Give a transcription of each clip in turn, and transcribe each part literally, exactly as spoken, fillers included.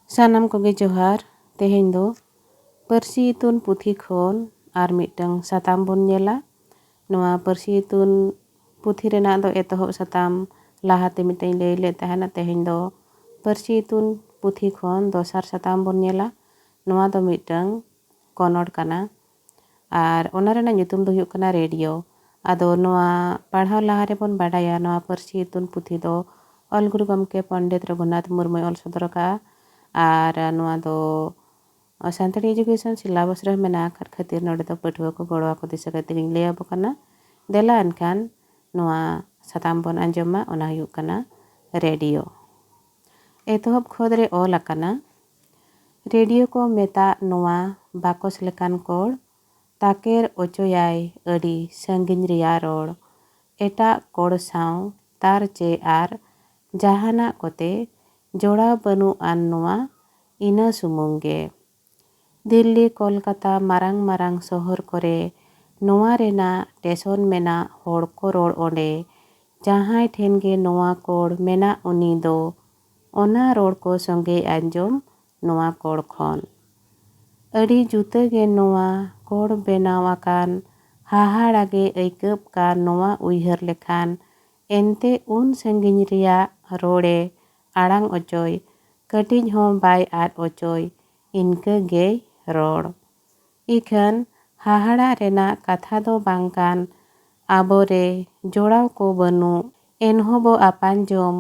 ᱥᱟᱱᱟᱢ ᱠᱚᱜᱮ ᱡᱚᱦᱟᱨ᱾ ᱛᱮᱦᱮᱧ ᱫᱚ ᱯᱟᱹᱨᱥᱤ ᱤᱛᱩᱱ ᱯᱩᱛᱷᱤ ᱠᱷᱚᱱ ᱟᱨ ᱢᱤᱫᱴᱟᱝ ᱥᱟᱛᱟᱢ ᱵᱚᱱ ᱧᱮᱞᱟ᱾ ᱱᱚᱣᱟ ᱯᱟᱹᱨᱥᱤ ᱤᱛᱩᱱ ᱯᱩᱛᱷᱤ ᱨᱮᱱᱟᱜ ᱫᱚ ᱮᱛᱚᱦᱚᱵ ᱥᱟᱛᱟᱢ ᱞᱟᱦᱟᱛᱮ ᱢᱤᱫᱴᱟᱝ ᱞᱟᱹᱭ ᱞᱮᱫ ᱛᱟᱦᱮᱱᱟ᱾ ᱛᱮᱦᱮᱧ ᱫᱚ ᱯᱟᱹᱨᱥᱤ ᱤᱛᱩᱱ ᱯᱩᱛᱷᱤ ᱠᱷᱚᱱ ᱫᱚᱥᱟᱨ ᱥᱟᱛᱟᱢ ᱵᱚᱱ ᱧᱮᱞᱟ᱾ ᱱᱚᱣᱟ ᱫᱚ ᱢᱤᱫᱴᱟᱝ ᱠᱚᱱᱚᱲ ᱠᱟᱱᱟ᱾ ᱟᱨ ᱚᱱᱟ ᱨᱮᱱᱟᱜ ᱧᱩᱛᱩᱢ ᱫᱚ ᱦᱩᱭᱩᱜ ᱠᱟᱱᱟ ᱨᱮᱰᱤᱭᱳ᱾ ᱟᱫᱚ ᱱᱚᱣᱟ ᱯᱟᱲᱦᱟᱣ ᱞᱟᱦᱟ ᱨᱮᱵᱚᱱ ᱵᱟᱰᱟᱭᱟ, ᱱᱚᱣᱟ ᱯᱟᱹᱨᱥᱤ ᱤᱛᱩᱱ ᱯᱩᱛᱷᱤ ᱫᱚ ᱚᱞ ᱜᱩᱨᱩ ᱜᱚᱢᱠᱮ ᱯᱚᱱᱰᱤᱛ ᱨᱚᱜᱷᱩᱱᱟᱛᱷ ᱢᱩᱨᱢᱩᱭ ᱚᱞ ᱥᱚᱫᱚᱨ ᱟᱠᱟᱫᱼᱟ᱾ ᱟᱨ ᱱᱚᱣᱟ ᱫᱚ ᱥᱟᱱᱛᱟᱲᱤ ᱮᱡᱩᱠᱮᱥᱚᱱ ᱥᱤᱞᱟᱵᱚᱥ ᱨᱮ ᱢᱮᱱᱟᱜ ᱟᱠᱟᱫ ᱠᱷᱟᱹᱛᱤᱨ ᱱᱚᱰᱮ ᱫᱚ ᱯᱟᱹᱴᱷᱩᱣᱟᱹ ᱠᱚ ᱜᱚᱲᱚ ᱟᱠᱚ ᱫᱤᱥᱟᱹ ᱠᱟᱛᱮ ᱜᱤᱧ ᱞᱟᱹᱭ ᱟᱵᱚ ᱠᱟᱱᱟ᱾ ᱫᱮᱞᱟ ᱮᱱᱠᱷᱟᱱ ᱱᱚᱣᱟ ᱥᱟᱛᱟᱢ ᱵᱚᱱ ᱟᱸᱡᱚᱢᱟ, ᱚᱱᱟ ᱦᱩᱭᱩᱜ ᱠᱟᱱᱟ ᱨᱮᱰᱤᱭᱳ᱾ ᱮᱛᱚᱦᱚᱵ ᱠᱷᱚᱫ ᱨᱮ ᱚᱞ ᱟᱠᱟᱱᱟ, ᱨᱮᱰᱤᱭᱳ ᱠᱚ ᱢᱮᱛᱟᱜ ᱱᱚᱣᱟ ᱵᱟᱠᱚᱥ ᱞᱮᱠᱟᱱ ᱠᱚᱲ, ᱛᱟᱠᱮᱨ ᱚᱪᱚᱭᱟᱭ ᱟᱹᱰᱤ ᱥᱟᱺᱜᱤᱧ ᱨᱮᱭᱟᱜ ᱨᱚᱲ᱾ ᱮᱴᱟᱜ ᱠᱚᱲ ᱥᱟᱶ ᱛᱟᱨ ᱪᱮ ᱟᱨ ᱡᱟᱦᱟᱱᱟᱜ ᱠᱚᱛᱮ ᱡᱚᱲᱟᱣ ᱵᱟᱹᱱᱩᱜ ᱟᱱ ᱱᱚᱣᱟ ᱤᱱᱟᱹ ᱥᱩᱢᱩᱝ ᱜᱮ᱾ ᱫᱤᱞᱞᱤ, ᱠᱚᱞᱠᱟᱛᱟ, ᱢᱟᱨᱟᱝ ᱢᱟᱨᱟᱝ ᱥᱚᱦᱚᱨ ᱠᱚᱨᱮ ᱱᱚᱣᱟ ᱨᱮᱱᱟᱜ ᱴᱮᱥᱚᱱ ᱢᱮᱱᱟᱜ᱾ ᱦᱚᱲ ᱠᱚ ᱨᱚᱲ ᱚᱸᱰᱮ, ᱡᱟᱦᱟᱸᱭ ᱴᱷᱮᱱ ᱜᱮ ᱱᱚᱣᱟ ᱠᱚᱲ ᱢᱮᱱᱟᱜ ᱩᱱᱤ ᱫᱚ ᱚᱱᱟ ᱨᱚᱲ ᱠᱚ ᱥᱚᱸᱜᱮᱭ ᱟᱸᱡᱚᱢ ᱱᱚᱣᱟ ᱠᱚᱲ ᱠᱷᱚᱱ᱾ ᱟᱹᱰᱤ ᱡᱩᱛᱟᱹ ᱜᱮ ᱱᱚᱣᱟ ᱠᱚᱲ ᱵᱮᱱᱟᱣ ᱟᱠᱟᱱ᱾ ᱦᱟᱦᱟᱲᱟ ᱜᱮ ᱟᱹᱭᱠᱟᱹᱜ ᱠᱟᱱ ᱱᱚᱣᱟ ᱩᱭᱦᱟᱹᱨ ᱞᱮᱠᱷᱟᱱ᱾ ᱮᱱᱛᱮ ᱩᱱ ᱥᱟᱺᱜᱤᱧ ᱨᱮᱭᱟᱜ ᱨᱚᱲᱮ ᱟᱲᱟᱝ ᱚᱪᱚᱭ, ᱠᱟᱹᱴᱤᱡ ᱦᱚᱸ ᱵᱟᱭ ᱟᱫ ᱚᱪᱚᱭ, ᱤᱱᱠᱟᱹ ᱜᱮᱭ ᱨᱚᱲ᱾ ᱤᱠᱷᱟᱹᱱ ᱦᱟᱦᱟᱲᱟ ᱨᱮᱱᱟᱜ ᱠᱟᱛᱷᱟ ᱫᱚ ᱵᱟᱝ ᱠᱟᱱ, ᱟᱵᱚᱨᱮ ᱡᱚᱲᱟᱣ ᱠᱚ ᱵᱟᱹᱱᱩᱜ, ᱮᱱᱦᱚᱸ ᱵᱚ ᱟᱯᱟᱱ ᱡᱚᱢ᱾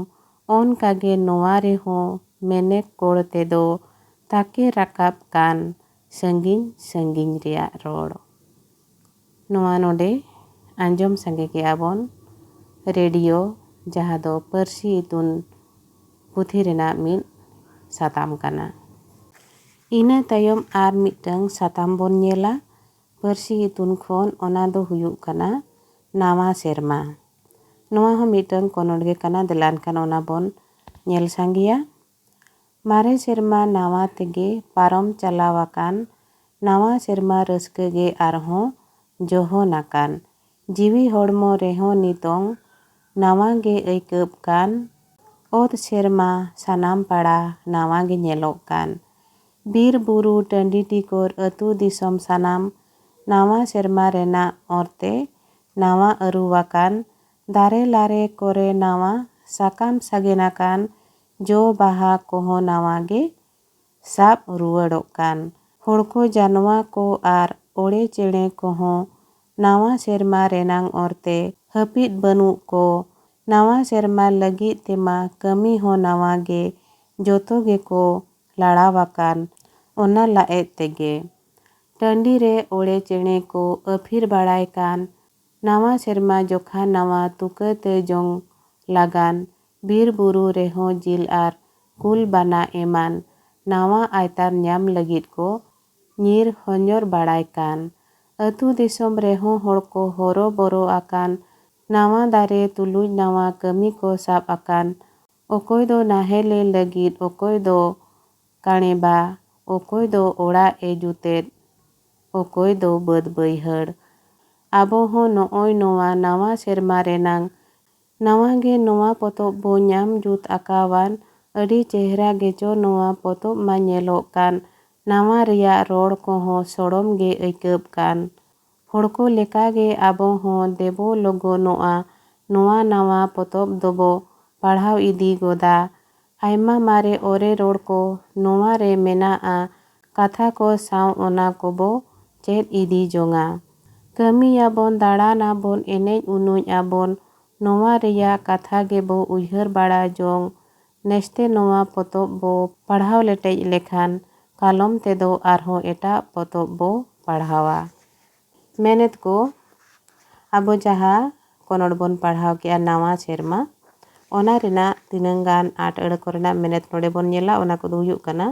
ᱚᱱᱠᱟ ᱜᱮ ᱱᱚᱣᱟ ᱨᱮᱦᱚᱸ ᱢᱮᱱᱮᱠ ᱠᱚᱲ ᱛᱮᱫᱚ ᱛᱟᱠᱮ ᱨᱟᱠᱟᱵ ᱠᱟᱱ ᱥᱟᱺᱜᱤᱧ ᱥᱟᱺᱜᱤᱧ ᱨᱮᱭᱟᱜ ᱨᱚᱲ᱾ ᱱᱚᱣᱟ ᱱᱚᱰᱮ ᱟᱸᱡᱚᱢ ᱥᱟᱸᱜᱮ ᱠᱮᱜᱼᱟ ᱵᱚᱱ ᱨᱮᱰᱤᱭᱳ, ᱡᱟᱦᱟᱸ ᱫᱚ ᱯᱟᱹᱨᱥᱤ ᱤᱛᱩᱱ ᱯᱩᱛᱷᱤ ᱨᱮᱱᱟᱜ ᱢᱤᱫ ᱥᱟᱛᱟᱢ ᱠᱟᱱᱟ᱾ ᱤᱱᱟᱹ ᱛᱟᱭᱚᱢ ᱟᱨ ᱢᱤᱫᱴᱟᱝ ᱥᱟᱛᱟᱢ ᱵᱚᱱ ᱧᱮᱞᱟ ᱯᱟᱹᱨᱥᱤ ᱤᱛᱩᱱ ᱠᱷᱚᱱ, ᱚᱱᱟ ᱫᱚ ᱦᱩᱭᱩᱜ ᱠᱟᱱᱟ ᱱᱟᱣᱟ ᱥᱮᱨᱢᱟ᱾ ᱱᱚᱣᱟ ᱦᱚᱸ ᱢᱤᱫᱴᱟᱝ ᱠᱚᱱᱚᱲ ᱜᱮ ᱠᱟᱱᱟ, ᱫᱮᱞᱟ ᱮᱱᱠᱷᱟᱱ ᱚᱱᱟ ᱵᱚᱱ ᱧᱮᱞ ᱥᱟᱸᱜᱮᱭᱟ᱾ ᱢᱟᱨᱮ ᱥᱮᱨᱢᱟ ᱱᱟᱣᱟ ᱛᱮᱜᱮ ᱯᱟᱨᱚᱢ ᱪᱟᱞᱟᱣ ᱟᱠᱟᱱ, ᱱᱟᱣᱟ ᱥᱮᱨᱢᱟ ᱨᱟᱹᱥᱠᱟᱹ ᱜᱮ ᱟᱨᱦᱚᱸ ᱡᱚᱦᱚᱱ ᱟᱠᱟᱱ᱾ ᱡᱤᱣᱤ ᱦᱚᱲᱢᱚ ᱨᱮᱦᱚᱸ ᱱᱤᱛᱚᱝ ᱱᱟᱣᱟ ᱜᱮ ᱟᱹᱭᱠᱟᱹᱜ ᱠᱟᱱ᱾ ᱚᱛ ᱥᱮᱨᱢᱟ ᱥᱟᱱᱟᱢ ᱯᱟᱲᱟ ᱱᱟᱣᱟ ᱜᱮ ᱧᱮᱞᱚᱜ ᱠᱟᱱ᱾ ᱵᱤᱨ ᱵᱩᱨᱩ ᱴᱟᱺᱰᱤ ᱴᱤᱠᱚᱨ ᱟᱹᱛᱩ ᱫᱤᱥᱚᱢ ᱥᱟᱱᱟᱢ ᱱᱟᱣᱟ ᱥᱮᱨᱢᱟ ᱨᱮᱱᱟᱜ ᱚᱨᱛᱮ ᱱᱟᱣᱟ ᱟᱹᱨᱩᱣᱟᱠᱟᱱ᱾ ᱫᱟᱨᱮ ᱞᱟᱨᱮ ᱠᱚᱨᱮ ᱱᱟᱣᱟ ᱥᱟᱠᱟᱢ ᱥᱟᱜᱮᱱ ᱟᱠᱟᱱ᱾ ᱡᱚ ᱵᱟᱦᱟ ᱠᱚᱦᱚᱸ ᱱᱟᱣᱟ ᱜᱮ ᱥᱟᱵ ᱨᱩᱣᱟᱹᱲᱚᱜ ᱠᱟᱱ᱾ ᱦᱚᱲ ᱠᱚ, ᱡᱟᱱᱣᱟ ᱠᱚ ᱟᱨ ᱚᱲᱮ ᱪᱮᱬᱮ ᱠᱚᱦᱚᱸ ᱱᱟᱣᱟ ᱥᱮᱨᱢᱟ ᱨᱮᱱᱟᱝ ᱚᱨᱛᱮ ᱦᱟᱹᱯᱤᱫ ᱵᱟᱹᱱᱩᱜ ᱠᱚ᱾ ᱱᱟᱣᱟ ᱥᱮᱨᱢᱟ ᱞᱟᱹᱜᱤᱫ ᱛᱮᱢᱟ ᱠᱟᱹᱢᱤ ᱦᱚᱸ ᱱᱟᱣᱟ ᱜᱮ᱾ ᱡᱚᱛᱚ ᱜᱮᱠᱚ ᱞᱟᱲᱟᱣᱟᱠᱟᱱ ᱚᱱᱟ ᱞᱟᱹᱜᱤᱫ ᱛᱮᱜᱮ᱾ ᱴᱟᱺᱰᱤ ᱨᱮ ᱚᱲᱮ ᱪᱮᱬᱮ ᱠᱚ ᱟᱹᱯᱷᱤᱨ ᱵᱟᱲᱟᱭ ᱠᱟᱱ᱾ ᱱᱟᱣᱟ ᱥᱮᱨᱢᱟ ᱡᱚᱠᱷᱟ ᱱᱟᱣᱟ ᱛᱩᱠᱟᱹ ᱛᱮ ᱡᱚᱝ ᱞᱟᱜᱟᱱ᱾ ᱵᱤᱨ ᱵᱩᱨᱩ ᱨᱮᱦᱚᱸ ᱡᱤᱞ ᱟᱨ ᱠᱩᱞ ᱵᱟᱱᱟ ᱮᱢᱟᱱ ᱱᱟᱣᱟ ᱟᱭᱛᱟᱨ ᱧᱟᱢ ᱞᱟᱹᱜᱤᱫ ᱠᱚ ᱧᱤᱨ ᱦᱚᱧᱚᱨ ᱵᱟᱲᱟᱭ ᱠᱟᱱ᱾ ᱟᱹᱛᱩ ᱫᱤᱥᱚᱢ ᱨᱮᱦᱚᱸ ᱦᱚᱲ ᱠᱚ ᱦᱚᱨᱚ ᱵᱚᱨᱚ ᱟᱠᱟᱱ᱾ ᱱᱟᱣᱟ ᱫᱟᱨᱮ ᱛᱩᱞᱩᱡ ᱱᱟᱣᱟ ᱠᱟᱹᱢᱤ ᱠᱚ ᱥᱟᱵ ᱟᱠᱟᱱ᱾ ᱚᱠᱚᱭ ᱫᱚ ᱱᱟᱦᱮᱞᱮ ᱞᱟᱹᱜᱤᱫ, ᱚᱠᱚᱭ ᱫᱚ ᱠᱟᱬᱮᱵᱟ, ᱚᱠᱚᱭ ᱫᱚ ᱚᱲᱟᱜ ᱮ ᱡᱩᱛᱮᱫ, ᱚᱠᱚᱭ ᱫᱚ ᱵᱟᱹᱫᱽ ᱵᱟᱹᱭᱦᱟᱹᱲ᱾ ᱟᱵᱚ ᱦᱚᱸ ᱱᱚᱜᱼᱚᱭ ᱱᱚᱣᱟ ᱱᱟᱣᱟ ᱥᱮᱨᱢᱟ ᱨᱮᱱᱟᱝ ᱱᱟᱣᱟ ᱜᱮ ᱱᱚᱣᱟ ᱯᱚᱛᱚᱵ ᱵᱚ ᱧᱟᱢ ᱡᱩᱛ ᱟᱠᱟᱣᱟᱱ᱾ ᱟᱹᱰᱤ ᱪᱮᱦᱨᱟ ᱜᱮᱪᱚ ᱱᱚᱣᱟ ᱯᱚᱛᱚᱵ ᱢᱟ ᱧᱮᱞᱚᱜ ᱠᱟᱱ᱾ ᱱᱟᱣᱟ ᱨᱮᱭᱟᱜ ᱨᱚᱲ ᱠᱚᱦᱚᱸ ᱥᱚᱲᱚᱢ ᱜᱮ ᱟᱹᱭᱠᱟᱹᱜ ᱠᱟᱱ᱾ ᱦᱚᱲ ᱠᱚ ᱞᱮᱠᱟᱜᱮ ᱟᱵᱚ ᱦᱚᱸ ᱫᱮᱵᱚ ᱞᱚᱜᱚᱱᱚᱜᱼᱟ᱾ ᱱᱚᱣᱟ ᱱᱟᱣᱟ ᱯᱚᱛᱚᱵ ᱫᱚᱵᱚ ᱯᱟᱲᱦᱟᱣ ᱤᱫᱤ ᱜᱚᱫᱟ᱾ ᱟᱭᱢᱟ ᱢᱟᱨᱮ ᱚᱨᱮ ᱨᱚᱲ ᱠᱚ ᱱᱚᱣᱟ ᱨᱮ ᱢᱮᱱᱟᱜᱼᱟ᱾ ᱠᱟᱛᱷᱟ ᱠᱚ ᱥᱟᱶ ᱚᱱᱟ ᱠᱚᱵᱚ ᱪᱮᱫ ᱤᱫᱤ ᱡᱚᱝᱟ᱾ ᱠᱟᱹᱢᱤᱭᱟᱵᱚᱱ, ᱫᱟᱬᱟᱱᱟᱵᱚᱱ, ᱮᱱᱮᱡ ᱩᱱᱩᱡ ᱟᱵᱚᱱ, ᱱᱚᱣᱟ ᱨᱮᱭᱟᱜ ᱠᱟᱛᱷᱟ ᱜᱮᱵᱚ ᱩᱭᱦᱟᱹᱨ ᱵᱟᱲᱟ ᱡᱚᱝ᱾ ᱱᱮᱥᱛᱮ ᱱᱚᱣᱟ ᱯᱚᱛᱚᱵ ᱵᱚ ᱯᱟᱲᱦᱟᱣ ᱞᱮᱴᱮᱡ ᱞᱮᱠᱷᱟᱱ ᱠᱟᱞᱚᱢ ᱛᱮᱫᱚ ᱟᱨᱦᱚᱸ ᱮᱴᱟᱜ ᱯᱚᱛᱚᱵ ᱵᱚ ᱯᱟᱲᱦᱟᱣᱟ᱾ ᱢᱮᱱᱮᱛ ᱠᱚ, ᱟᱵᱚ ᱡᱟᱦᱟᱸ ᱠᱚᱱᱚᱲ ᱵᱚᱱ ᱯᱟᱲᱦᱟᱣ ᱠᱮᱜᱼᱟ ᱱᱟᱣᱟ ᱥᱮᱨᱢᱟ, ᱚᱱᱟ ᱨᱮᱱᱟᱜ ᱛᱤᱱᱟᱹᱝ ᱜᱟᱱ ᱟᱴ ᱟᱹᱲᱟᱹ ᱠᱚᱨᱮᱱᱟᱜ ᱢᱮᱱᱮᱛ ᱱᱚᱰᱮ ᱵᱚᱱ ᱧᱮᱞᱟ᱾ ᱚᱱᱟ ᱠᱚᱫᱚ ᱦᱩᱭᱩᱜ ᱠᱟᱱᱟ,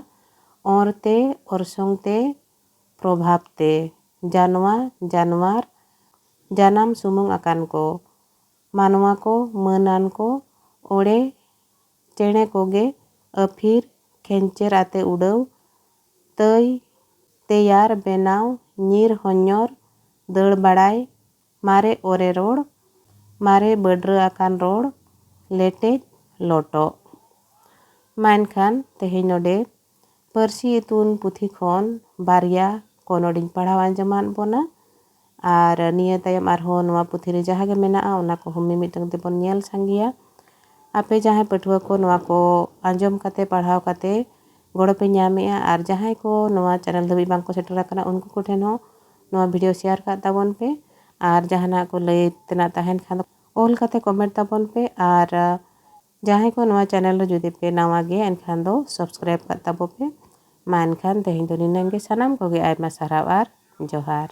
ᱚᱨ ᱛᱮ, ᱚᱨᱥᱚᱝ ᱛᱮ, ᱯᱨᱚᱵᱷᱟᱵᱽ ᱛᱮ, ᱡᱟᱱᱣᱟ, ᱡᱟᱱᱣᱟᱨ, ᱡᱟᱱᱟᱢ ᱥᱩᱢᱩᱝ ᱟᱠᱟᱱ ᱠᱚ, ᱢᱟᱱᱣᱟ ᱠᱚ, ᱢᱟᱹᱱᱟᱱ ᱠᱚ, ᱚᱲᱮ ᱪᱮᱬᱮ ᱠᱚᱜᱮ, ᱟᱹᱯᱷᱤᱨ, ᱠᱷᱮᱧᱪᱮᱨ ᱟᱛᱮ ᱩᱰᱟᱹᱣ, ᱛᱟᱹᱭ, ᱛᱮᱭᱟᱨ, ᱵᱮᱱᱟᱣ, ᱧᱤᱨ, ᱦᱚᱧᱚᱨ, ᱫᱟᱹᱲ ᱵᱟᱲᱟᱭ, ᱢᱟᱨᱮ ᱚᱨᱮ ᱨᱚᱲ, ᱢᱟᱨᱮ ᱵᱟᱹᱰᱨᱟᱹ ᱟᱠᱟᱱ ᱨᱚᱲ, ᱞᱮᱴᱮᱡ, ᱞᱚᱴᱚᱜ᱾ ᱢᱟ ᱮᱱᱠᱷᱟᱱ ᱛᱮᱦᱮᱧ ᱱᱚᱰᱮ ᱯᱟᱹᱨᱥᱤ ᱤᱛᱩᱱ ᱯᱩᱛᱷᱤ ᱠᱷᱚᱱ ᱵᱟᱨᱭᱟ ᱠᱚᱱᱚᱲᱤᱧ ᱯᱟᱲᱦᱟᱣ ᱟᱸᱡᱚᱢᱟᱫ ᱵᱚᱱᱟ᱾ ᱟᱨ ᱱᱤᱭᱟᱹ ᱛᱟᱭᱚᱢ ᱟᱨᱦᱚᱸ ᱱᱚᱣᱟ ᱯᱩᱛᱷᱤ ᱨᱮ ᱡᱟᱦᱟᱸ ᱜᱮ ᱢᱮᱱᱟᱜᱼᱟ, ᱚᱱᱟ ᱠᱚᱦᱚᱸ ᱢᱤᱢᱤᱫᱴᱟᱝ ᱛᱮᱵᱚᱱ ᱧᱮᱞ ᱥᱟᱸᱜᱮᱭᱟ᱾ ᱟᱯᱮ ᱡᱟᱦᱟᱸᱭ ᱯᱟᱹᱴᱷᱩᱣᱟᱹ ᱠᱚ ᱱᱚᱣᱟ ᱠᱚ ᱟᱸᱡᱚᱢ ᱠᱟᱛᱮ, ᱯᱟᱲᱦᱟᱣ ᱠᱟᱛᱮ ᱜᱚᱲᱚ ᱯᱮ ᱧᱟᱢᱮᱜᱼᱟ, ᱟᱨ ᱡᱟᱦᱟᱸᱭ ᱠᱚ ᱱᱚᱣᱟ ᱪᱮᱱᱮᱞ ᱫᱷᱟᱹᱵᱤᱡ ᱵᱟᱝ ᱠᱚ ᱥᱮᱴᱮᱨ ᱟᱠᱟᱱᱟ, ᱩᱱᱠᱩ ᱠᱚᱴᱷᱮᱱ ᱦᱚᱸ ᱱᱚᱣᱟ ᱵᱷᱤᱰᱤᱭᱳ ᱥᱮᱭᱟᱨ ᱠᱟᱜ ᱛᱟᱵᱚᱱ ᱯᱮ᱾ ᱟᱨ ᱡᱟᱦᱟᱱᱟᱜ ᱠᱚ ᱞᱟᱹᱭ ᱛᱮᱱᱟᱜ ᱛᱟᱦᱮᱱ ᱠᱷᱟᱱ ᱫᱚ ᱚᱞ ᱠᱟᱛᱮ ᱠᱚᱢᱮᱱᱴ ᱛᱟᱵᱚᱱ ᱯᱮ᱾ ᱟᱨ ᱡᱟᱦᱟᱸᱭ ᱠᱚ ᱱᱚᱣᱟ ᱪᱮᱱᱮᱞ ᱨᱮ ᱡᱩᱫᱤ ᱯᱮ ᱱᱟᱣᱟ ᱜᱮᱭᱟ, ᱮᱱᱠᱷᱟᱱ ᱫᱚ ᱥᱟᱵᱥᱠᱨᱟᱭᱤᱵ ᱠᱟᱜ ᱛᱟᱵᱚ ᱯᱮ᱾ ᱢᱟ ᱮᱱᱠᱷᱟᱱ ᱛᱮᱦᱮᱧ ᱫᱚ ᱱᱤᱱᱟᱹᱝ ᱜᱮ᱾ ᱥᱟᱱᱟᱢ ᱠᱚᱜᱮ ᱟᱭᱢᱟ ᱥᱟᱨᱦᱟᱣ ᱟᱨ ᱡᱚᱦᱟᱨ᱾